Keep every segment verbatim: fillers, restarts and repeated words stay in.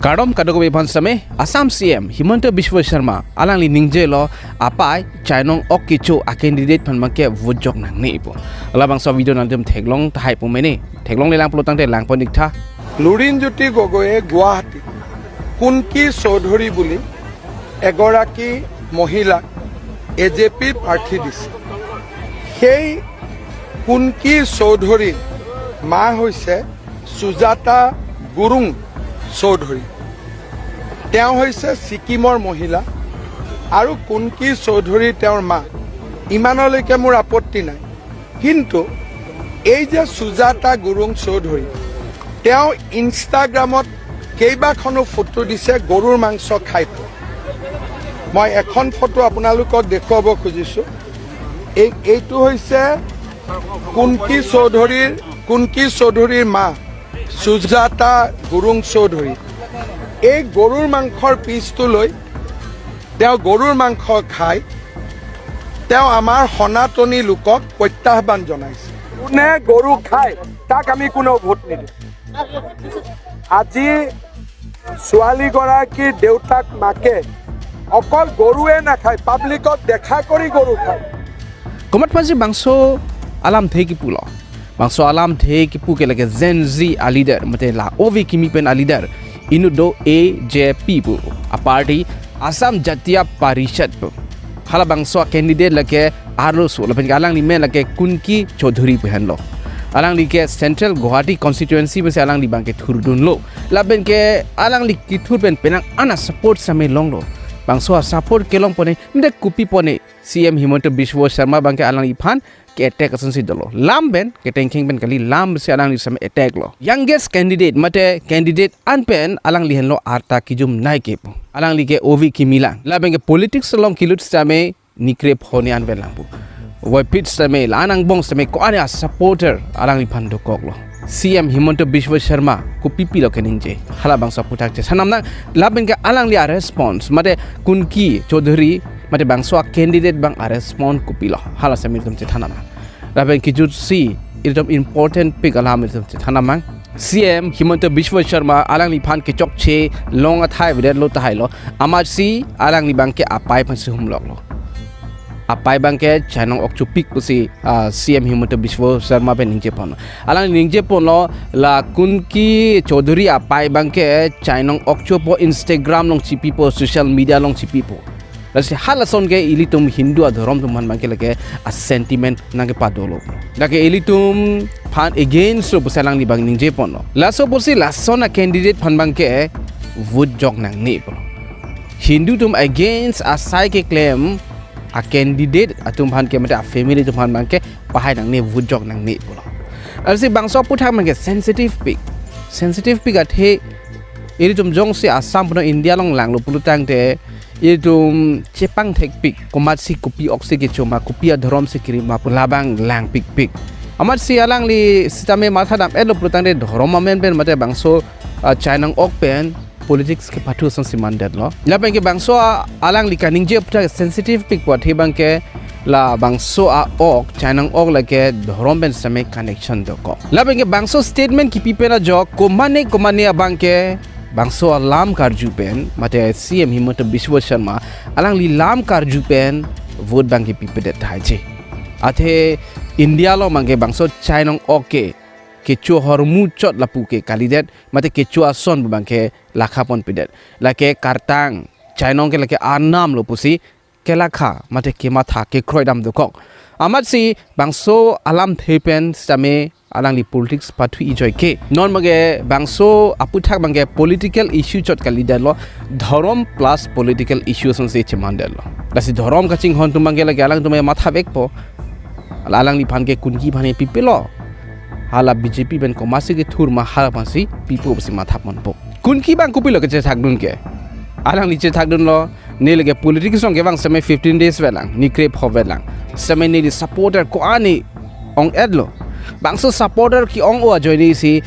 Kardom kadokave aphan sitame, Assam C M Himanta Biswa Sarma alangli ningjelo, apai Chainong ok kecho a candidate aphan abangke vote jok nangne pu. Labangso video nangtum theklong tahai pu mene. Theklonglelang pulotangte langpon iktha. Lurinjyoti গগৈয়ে গুৱাহাটীত কুনকি চৌধুৰী বুলি এগৰাকী মহিলাক A J P প্ৰাৰ্থী দিছে। সেই কুনকি চৌধুৰীৰ মা হৈছে সুজাতা গুৰুং চৌধুৰী। তেওঁ হৈছে ছিকিমৰ মহিলা আৰু কুনকি চৌধুৰী তেওঁৰ মা। ইমানলৈকে মোৰ আপত্তি নাই, কিন্তু এই যে সুজাতা গুৰুং চৌধুৰী, তেওঁ ইনষ্টাগ্ৰামত কেইবাখনো ফটো দিছে গৰুৰ মাংস খাই পেলাই। মই এখন ফটো আপোনালোকক দেখুৱাব খুজিছোঁ। এই এইটো হৈছে কুনকি চৌধুৰীৰ কুনকি চৌধুৰীৰ মা সুজাতা গুৰুং চৌধুৰী। এই গৰুৰ মাংসৰ পিচটো লৈ তেওঁ গৰুৰ মাংস খাই তেওঁ আমাৰ সনাতনী লোকক প্ৰত্যাহ্বান জনাইছে। কোনে গৰু খায়, তাক আমি কোনেও ভোট নিদিওঁ। আজি ছোৱালীগৰাকীৰ দেউতাক মাকে অকল গৰুৱে নাখায়, পাব্লিকক দেখা কৰি গৰু খায়। Komat aphansi bangso alamthe kipulo? Bangso alamthe kipu ke lake Gen Z a leader, mate la ove kimi pen a leader, inut do A J P pu, a party Assam Jatiya Parishad pu. Halabangso a candidate lake arloso, lapen ke alangli men lake Kunki Chaudhary pu henlo. Alangli ke Central Guwahati constituency pensi alangli abangke thurdunlo. Lapen ke alangli kethur pen penang an a support sitame longlo. Bangso a support kelong pone, mde kopi pone C M Himanta Biswa Sarma abangke alangliphan ke attack asonsi dolo. Lam pen, ketengkheng pen kali, lam si alangli sitame attack lo. Youngest candidate, mate candidate an pen alangli henlo arta kijum nai ke pu. Alangli ke ove kimi lang. Lapen ke politics along kelut sitame ni krepho ni an pen lang pu. Voiphit sitame, la an angbong sitame, ko-an a supporter alangliphan dokoklo. C M Himanta Biswa Sarma kopi pilo keningje? Halabangso aphuthak chethan nang. Lapen ke alangli a response, mate Kunki Chaudhary, mate bangso a candidate abang a response kopilo? Hala sitame ilitum chethan nang. Lapen kijutsi ilitum important pik alam ilitum chethan nang. C M Himanta Biswa Sarma alangliphan kechokche long athai avedet lo tahai lo. Amatsi alangli abangke apai aphansi humloklo. Apai abangke Chainong ok chopik pusi, ah, C M Himanta Biswa Sarma pen ningje ponlo. Alangli ningje ponlo, la Kunki Chaudhary apai abangke Chainong ok chopo, Instagram along chipipo, social media along chipipo. Lasi halason ke ilitum Hindu adhorom atum aphan abangke lake a sentiment nangkepadolo. Lake ilitum aphan against lo pusi alangli abang ningje ponlo. Laso pusi lason a candidate aphan abangke vote jok nangne pulo. Hindu atum against asai keklem a candidate atum aphan ke, mate a family atum aphan abangke pahai nangne, vote jok nangne pulo. Lasi bangso aphuthak abangke sensitive pik. Sensitive pik athe ilitum jongsi Assam puno India along langlo pulotangte ilitum chepangthek pik, komatsi kopi oksi kecho ma, kopi adhorom si kiri ma pu labang lang pikpik. Amatsi alangli sitame matha dam-etlo pulotangte dhorom amen pen mate bangso, ah, Chainong ok pen politics kepathu asonsi mandetlo. Lapen ke bangso a-, alangli kaningje aphuthak sensitive pik pu athe abangke labangso a-ok, Chainong ok lake dhorom pen sitame connection dokok. Lapen ke bangso statement kipi pen ajok, komane komane abangke bangso alam karju pen, mate C M Himanta Biswa Sarma alangli lam karju pen vote abangke pipedet tahai che. Athe India along abangke bangso Chainong ok ke kecho ahormu chot lapu ke kalidet, mate kecho ason abangke lakha ponpedet. Lake kartang, Chainong ke lake arnam lo pusi kelakha, mate kematha, kekroi dam dokok. Amatsi bangso alamthe pen sitame alangli politics pathu ejoi ke. Non abangke bangso aphuthak abangke political issue chot kalidetlo, dhorom plus political issue asonsi chemandetlo. Lasi dhorom kachinghon atum abangke lake alangtum matha vekpo. Alangliphan ke Kunki aphan ke pipilo? Hala B J P pen komatsi kethur ma, hala aphansi pipo pusi matha ponpo. Kunki abang kopilo kechethakdun ke? Alangli chethakdunlo, ne lake politics along kevang sitame fifteen days avelang, ni krepho avelang. Sitame neli supporter ko-an ni ong-etlo. Bangso supporter ke-ong-o ajoine si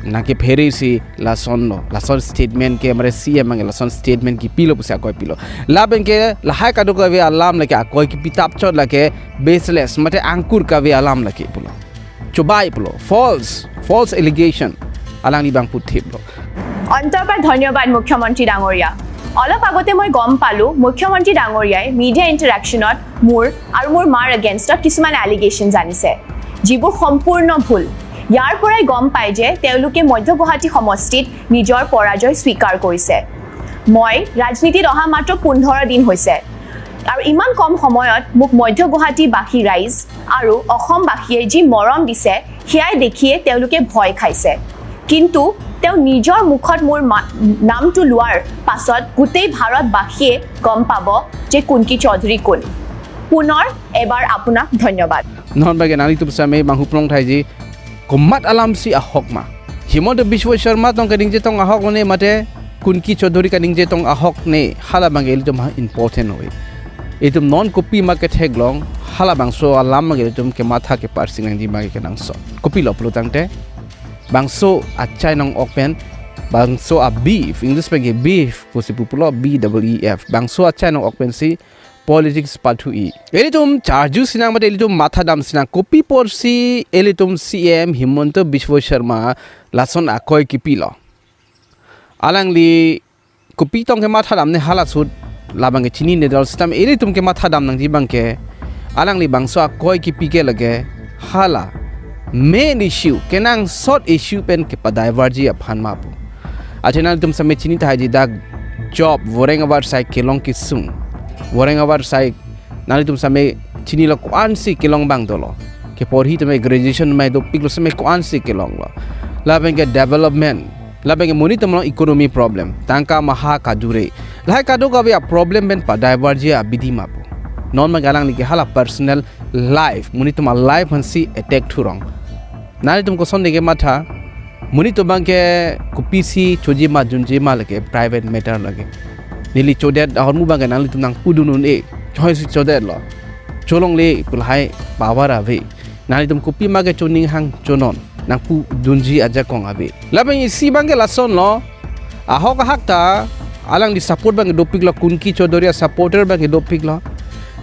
nangkephere si lasonlo. Lason statement ke, mare C M abang lason statement kipilo pusi akoi pilo. Lapen ke lahai kadokave alam lake akoi kipi tap chot lake baseless, mate angkur kave alam lake pulo. Chobai pulo, false, false allegation alangli abang puthiplo. অন্তৰ পৰা ধন্যবাদ মুখ্যমন্ত্ৰী ডাঙৰীয়া। অলপ আগতে মই গম পালো মুখ্যমন্ত্ৰী ডাঙৰীয়াই মিডিয়া ইণ্টাৰেকশ্যনত মোৰ আৰু মোৰ মাৰ এগেইনষ্টত কিছুমান এলিগেশ্যনছ আনিছে, যিবোৰ সম্পূৰ্ণ ভুল। ইয়াৰ পৰাই গম পায় যে তেওঁলোকে মধ্য গুৱাহাটী সমষ্টিত নিজৰ পৰাজয় স্বীকাৰ কৰিছে। মই ৰাজনীতিত অহা মাত্ৰ পোন্ধৰ দিন হৈছে আৰু ইমান কম সময়ত মোক মধ্য গুৱাহাটীবাসী ৰাইজ আৰু অসমবাসীয়ে যি মৰম দিছে, সেয়াই দেখিয়ে তেওঁলোকে ভয় খাইছে। কিন্তু তেওঁ নিজৰ মুখত মোৰ মা-, নামটো লোৱাৰ পাছত গোটেই ভাৰতবাসীয়ে গম পাব যে কুনকি চৌধুৰী কোন। পুনৰ এবাৰ আপোনাক ধন্যবাদ। Non bagi nanglitum same bang huplong thaiji komat alam si ahok ma. Himanta Biswa Sarma tong kaningje tong ahok ne mate Kunki Chaudhary kaningje tong ahok ne, hala bang ilitum ha important ove. Itum non kopi ma ketheklong, hala bangso alam ma ilitum kematha keparsing nangji ma kenangsot. Kopilo pulotangte bangso achai nong-ok pen, bangso a beef, English pen ke beef pusi pupulo, B double E F. Bangso achai nong-ok pensi politics pathu-i. Ilitum charju sinang mate ilitum matha dam sinang kopi porsi ilitum C M Himanta Biswa Sarma lason akoi kipilo. Alangli kopi tong kematha dam ne hala sut labang ke chinine dal sitam ilitum kematha dam nangji bang ke alangli bangso akoi kipi ke lage hala main issue kenangsot issue pen kepa-divert ji aphan ma pu. Athe nangtum same chini tahai ji dak job voreng abar sai kelong kesung. Voreng abar sai nangtum same chinilo ko-ansi kelong bang dolo. Keporhi tame graduation mai dopiklo same ko-ansi kelonglo. Labang ke development. Labang ke monit tame economy problem. Tangka maha kadure. Lahai kadokave a problem pen pa-divert ji abidi ma pu. Non ma alangli ke hala personal life. Monit tame life hansi attack thurong. Nanglitum koson de kematha, monit tame bang ke kopisi choji ma junji ma lake private matter lake. Neli chodet ahormu bang ke nanglitum nangpudun un-e, choi si chodetlo. Cholongle pu lahai power ave. Nanglitum kopi ma ke choning hang chonon, nangpudunji ajakong ave. Labang isi bang ke lasonlo, ahok ahak ta alangli support bang ke dopiklo, Kunki Chaudhary a supporter bang ke dopiklo.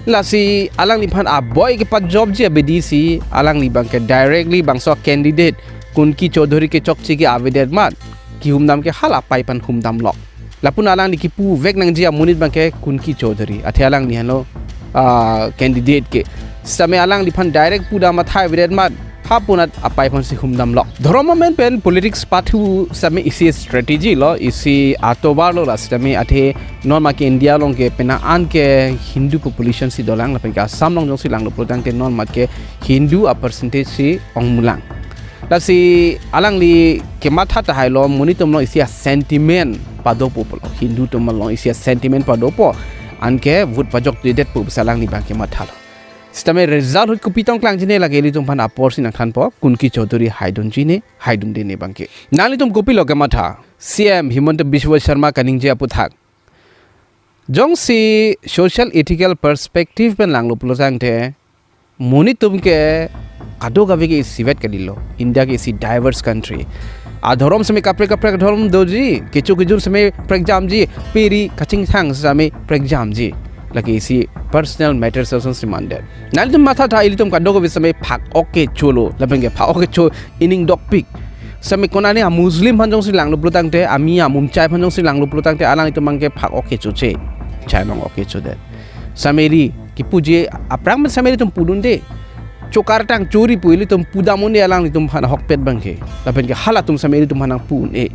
Lasi alangliphan aboi kepajobji abidi si alangli bang ke directly bangso candidate Kunki Chaudhary kechokche ke avedet mat kihum dam ke hala apai aphan hum damlo. Lapu alangli kipuvek nangji amonit bang ke Kunki Chaudhary. Athe alangli henlo, ah, candidate ke. Same alangliphan direct pu dam athai avedet mat ha punat apai aphansi hum damlo. Dhorom amen pen politics pathu same isi strategy lo, isi atovar lo la same athe non ma ke India along ke penang an ke Hindu population si dolang lapen ke Assam along jongsi langlo pulotangte non ma ke Hindu a percentage si ongmulang. Lasi alangli kematha tahai lo monit tame lo isi a sentiment padopo pulo. Hindu tame lo isi a sentiment padopo. Anke vote pajokdedet pu pusi alangli bang kematha lo. Sitame result ahut kopi tong klangji ne lake ilitum aphan aporsi nangthanpo, Kunki Chaudhary haidunji ne, haidunde ne bang ke. Nanglitum kopilo kematha, C M Himanta Biswa Sarma kaningje aputhak. Jongsi social ethical perspective pen langlo pulotangte, monit tame ke kadokave ke isivet kalilo. India ke isi diverse country. Adhorom same kaprek kaprek adhorom doji, kecho kejun same prekjamji, peri kachingthang same prekjamji. Lake isi personal matters ason si mandet. Nanglitum matha tha ilitum kadokave same phak-ok kecholo, lapen ke phak-ok kecho ining dokpik. Same konane a Muslim aphan jongsi langlo pulotangte, ami a Mumchai aphan jongsi langlo pulotangte, alanglitum bang ke phak-ok kechoche. Chai nong-ok kechodet. Same ili kipuji aphrang pen same ilitum pudunde. Chokar tang chori pu ilitum pudam un-e alanglitum aphan ahokpet bang ke. Lapen ke halatum same ilitum aphan nangpu un-e.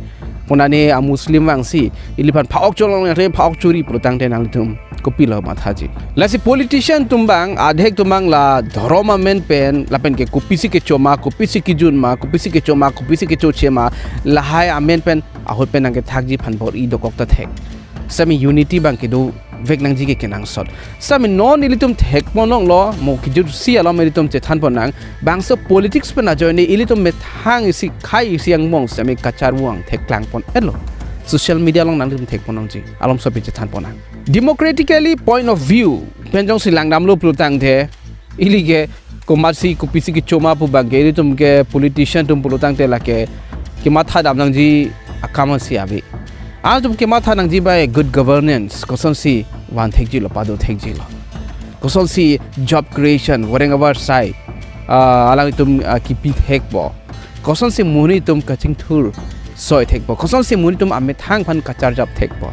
Konane a Muslim vangsi iliphan phak-ok cholong athe phak-ok chori pulotangte nanglitum kopilo mathaji. Lasi politician atum bang, adhek atum bang la dhorom amen pen, lapen ke kopisi kecho ma, kopisi kejun ma, kopisi kecho ma, kopisi kechoche ma, lahai amen pen, ahut pen nangkethakji aphan bor-i dokok ta thek. Same unity bang kedovek nangji ke kenangsot. Same non ilitum thekpon onglo, mo kejutsi alom ilitum chethanpon nang, bangso politics pen ajoine ilitum methang isi khei isi angbong same kacharvang thekklangpon-etlo. Social media along nanglitum thekpon ongji, alomso pen chethanpon nang. Democratically point of view pen jongsi langdamlo pulotangte, ili ke komatsi kopisi kecho ma pu bang ke ilitum ke politician atum pulotangte lake kematha dam nangji akam si ave. Atum kematha nangji bai good governance, kosonsi van thekjilo, pado thekjilo. Kosonsi job creation, voreng abar sai, ah, alanglitum, ah, kipi thekpo. Kosonsi monit atum kachingthur soi thekpo. Kosonsi monit atum amethang aphan kacharjap thekpo.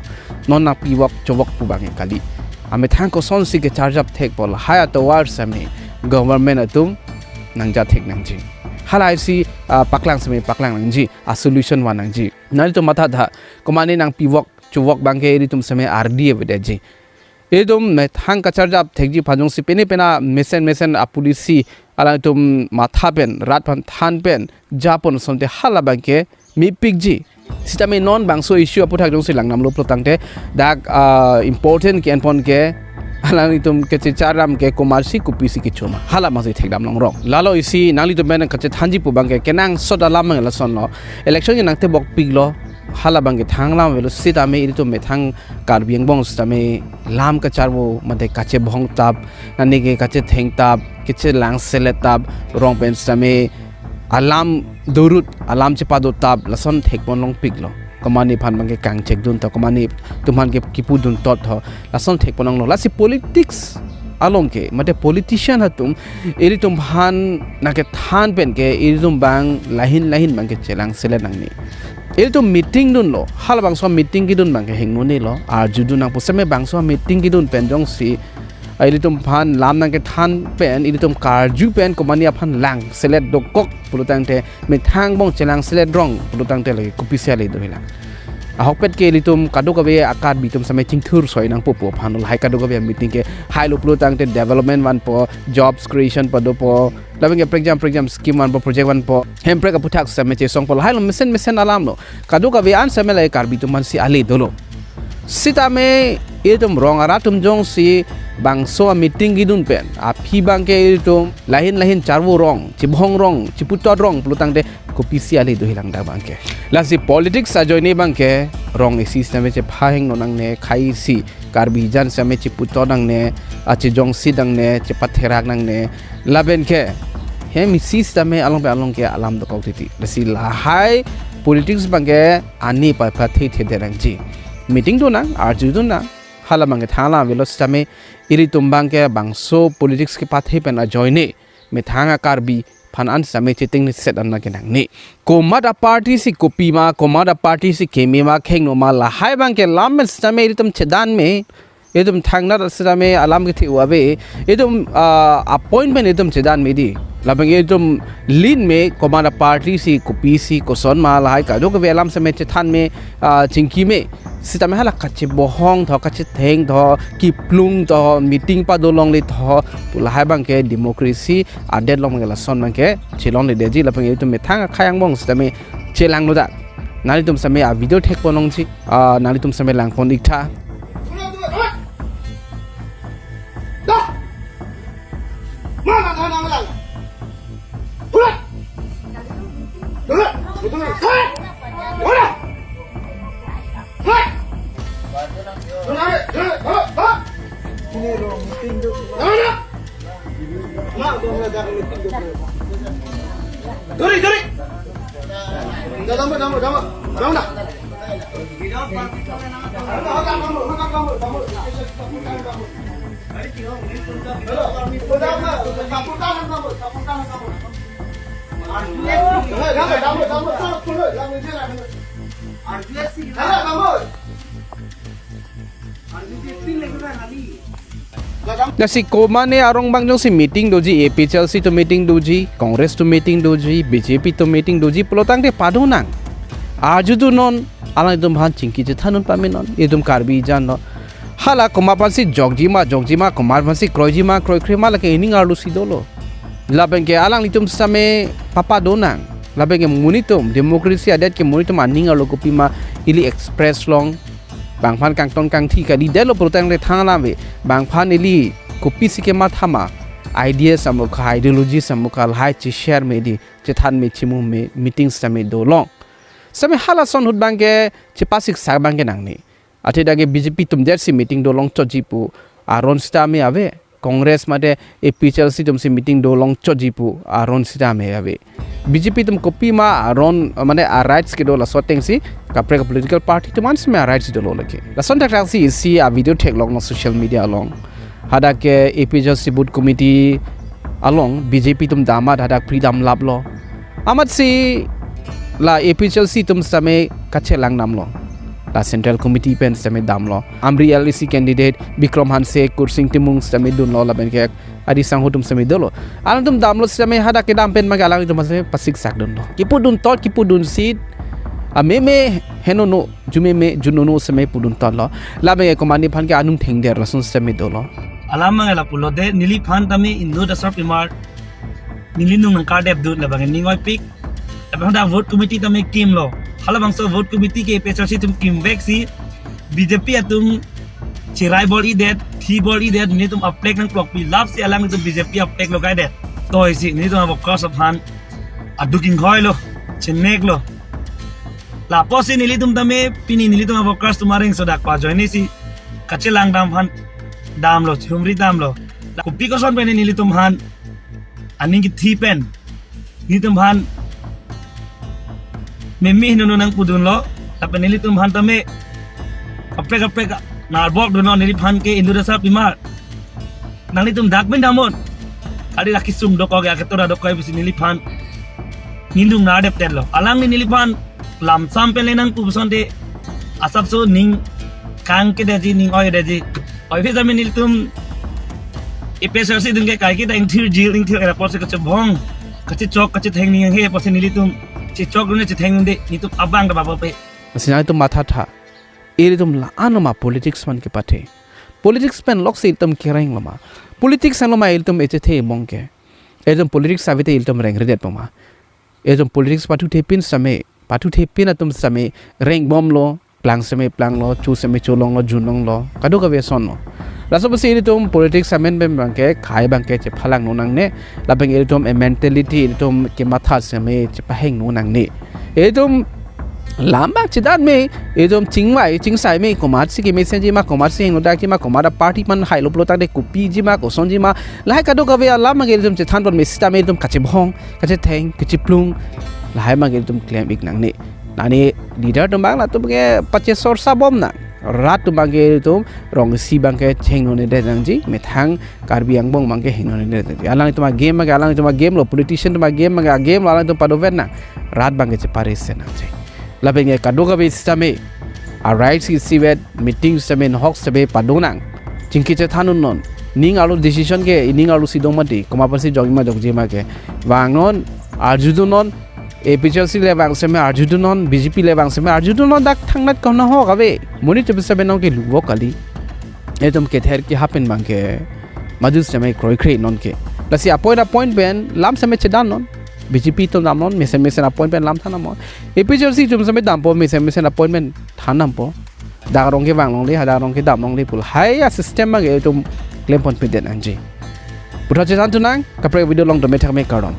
Non nangpivok chovok pu abang kali. Amethang kosonsi kacharjap thekpo, lahai atovar sitame government atum nangja thek nangji. Halaisi, ah, paklang sitame paklang nangji, a solution van nangji. Nanglitum matha tha, komatne nangpivok chovok abangke ilitum sitame ardi avedetji. Ilitum methang kacharjap thekji aphan jongsi pine pine mesen mesen a policy alangtum matha pen, rat aphan than pen japon asonte hala abangke mepikji. Sitame non bangso issue aputhak jongsi langdamlo pulotangte dak, ah, important ke-enpon ke alangtum kechechar ram ke komatsi kopisi kecho ma, hala abangsi thekdam longrong. Lalo isi nanglitum pen kachethanji pu abangke kenangsot alam abang lasonlo. Election ke nangtebokpiklo, hala abangke thang alam avelo sitame ilitum methang Karbi angbong sitame lam kacharvo mate kachebohong tap, nani ke kachetheng tap, kachelang selet tap, rong pen sitame alam dorut, alam chepado tap, lason thekpon longpiklo. Komatne aphan abangke kangchekdun tho, komatne atum aphan ke kipudun tot tho, lason thekpon longlo. Lasi politics along ke, mate politician atum, ilitum aphan nangkethan pen ke, ilitum abang lahin lahin abangke chelang selet nangne. Ilitum meeting dunlo, halabangso meeting kedun abangke hingno nelo, arjudun nangpo sitame bangso meeting kedun pen jongsi, ah, ilitum aphan lam nangkethan pen, ilitum karju pen, komatne aphan lang selet dokok pulotangte, methang angbong chelang selet rong pulotangte lake kopisi ale dohilang. Ahokpet ke ilitum kadokave a-Karbi atum sitame chingthur soi nangpo pu aphan lahai kadokave meeting ke hailo pulotangte development vanpo, jobs creation padopo, labangke prekjam prekjam scheme vanpo, project vanpo, Hemprek aputhak sitame chesongpo, lahailo mesen mesen alamlo. Kadokave an sitame lake Karbi atum aphansi ale dolo. Sitame itum rong arat atum jongsi bangso a-meeting kedun pen, aphi abangke itum lahin lahin charvo rong, chebohong rong, cheputot rong pulotangte kopisi ale dohilang dak abangke. Lasi politics ajoine abangke rong isi sitame chepha hingno nangne, khei isi Karbi jan sitame cheputot nangne, achejongsi nangne, chepatherak nangne. Lapen ke hem isi sitame along pen along ke alam dokok titi. Lasi lahai politics abangke ani pa pathe the de nangji. Meeting do nang, arjudun nang, hala abangke thang alam avelo sitame ilitum abangke bangso politics kepathe pen ajoine methang a-Karbi aphan an sitame cheting ni set an nangkenangne. Komat a-party si kopi ma, komat a-party si keme ma, khengno ma, lahai abangke lam pen sitame ilitum chedan me, itum thangnat sitame alam kethe-u ave, itum, ah, appointment itum chedan me di. Labang itum lin me, komat a-party si kopisi koson ma, lahai kadokave alam sitame chethan me, ah, chingki me. Sitame hala kachebohong tho, kachetheng tho, kiplung tho, meeting pado longle tho, pu lahai abangke democracy adet along abangke lason abangke chelongledetji, labang itum methang akhei angbong sitame chelanglo dak. Nanglitum sitame a-video thekpon longji, ah, nanglitum sitame langpon iktha. Duri, duri. Dama, dama, dama. Dama, dama. Lasi komatne arong abang jongsi meeting doji, A P H L C atum meeting doji, Congress atum meeting doji, B J P atum meeting doji, pulotangte pado nang. Arjudun non, alanglitum aphan chingki chethan un pame non, itum Karbi jan non. Hala komat aphansi jokji ma, jokji ma, komat aphansi kroiji ma, kroikre ma, lake ining arlo si dolo. Labang ke alanglitum sitame papa do nang. Labang ke monit atum, democracy adet ke monit atum aning arlo kopi ma ili express long. Bang aphan kangton kangthi kali detlo pulotangte thang alam ave. Bang aphan ili kopisi kematha ma. Ideas amokha, ideologies amokha, lahai che-share me di, chethan me, chemu me, meeting sitame dolong. Sitame halason ahut abangke chepasik sa abangke nangne. Athe dak ke B J P atum det si meeting dolong chotji pu aron sitame ave. Congress mate A P H L C atum si meeting dolong chotji pu aron sitame ave. B J P atum kopi ma aron, mane a-rights kedo, laso atengsi kaprek political party atum an sitame a-rights dolo lake. Lason thakthak si isi a-video theklonglo social media along. Hadak ke A P H L C booth committee along B J P atum dam amat hadak phri damlaplo. Amatsi la A P H L C atum sitame kachelang damlo. La Central Committee pen sitame damlo. Amri L A C candidate Bikram Hanse, Kursing Timung sitame dunlo, lapen ke Adi Sangho atum sitame dolo. Alangtum damlo sitame hadak kedam pen abangke alangtum sitame pasiksak dunlo. Kipu dun tot, kipu dun sit. A meme henono, ju meme, ju nono sitame pu dun totlo. Lapen ke komatne aphan ke anung thengder lason sitame dolo. Alam abangke lapulo de, neliphan tame inut asarpimar neli nung nangkardep dun, labang ning oipik. Labang hadak vote committee tame kimlo. Halabangso vote committee ke A P H L C atum kimvek si B J P atum cherai bor-idet, thi bor-idet, nelitum a-flag nangplokpi, lasi alangtum B J P a-flag logaidet. To isi nelitum a-workers aphan aduk inghoilo, cheneklo. Lapusi nelitum tame pini nelitum a-workers atum areng sodak pajoine si kachelang dam aphan damlo, chumri damlo. La kopi koson pen nelitum aphan aning kethi pen nelitum aphan meme henono nangpu dunlo, lapen nelitum aphan tame kaprek kaprek narbok dunlo, neliphan ke inut asarpimar. Nanglitum dak pen damnon. Kali laki sung dokok ya ketora dokok pusi neliphan nindung nardep tetlo. Alangli neliphan lamsam pen le nangpu puson de asapso ning kangkedetji, ning oidetji. Oi phi tame nelitum A P H L C atum ke kaiketa ingthir jil, ingthir era apotsi kachebhong, kachechok, kachetheng ning he apotsi nelitum chechok dunde, chetheng dunde, nelitum abang ta bapape. Lasi nangtum mathatha. Ilitum la-an lo ma politics pen kepathe. Politics pen loksi ilitum kereng lo ma. Politics lo ma ilitum echethe mong ke. Ilitum politics avete ilitum rengredet po ma. Ilitum politics pathuthepin sitame, pathuthepin atum sitame rengbomlo, plang sitame planglo, cho sitame cholonglo, junlonglo, kadokave asonlo. Laso pusi ilitum politics amen pen abangke, khei abangke chephalang nonangne, lapen ilitum a-mentality, ilitum kematha sitame chepaheng nonangne. Ilitum lam abang chedan me, ilitum chingvai, chingsai me, komatsi kemesenji ma, komatsi hingno dakji ma, komat a-party aphan hailo pulo tangte kopiji ma, kosonji ma, lahai kadokave alam abangke ilitum chethanpon me sitame ilitum kachebhong, kachetheng, kacheplung, lahai abangke ilitum klem-ik nangne. Nani leader atum abang latum ke pachesorsa bomnang. Rat atum abangke ilitum rong isi abangke chengnone det nangji, methang Karbi angbong abangke hingnone det nangji. Alangtum a-game abangke, alangtum a-game lo, politician atum a-game abangke, a-game lo, alangtum padover nang. Rat abangke chepare se nangji. Lapen ke kadokave sitame a-rights isivet, meeting sitame, nahok sitame padonang. Chingki chethan unnon. Ning arlo decision ke, ning arlo si dong mati, komat apotsi jokji ma jokji ma ke. Vangnon, arjudunnon, A P H L C le vang sitame arjudunnon, B J P le vang sitame arjudunnon, dak thangnat ko nahok ave. Monit chepi sitame nonke luvo kali. Ilitum kether kehap pen abangke madu sitame kroikre non ke. Lasi a-point a-point pen lam sitame chedannon. B J P atum damnon, mesen mesen a-point pen lam than damnon. A P H L C atum sitame dampo, mesen mesen a-point pen than dampo. Dak arong ke vanglongle, hadak arong ke damlongle pu lahai a-system abangke ilitum klemponpedet nangji. Puthot chethan thunang, kaprek video along tame thakme, kardom.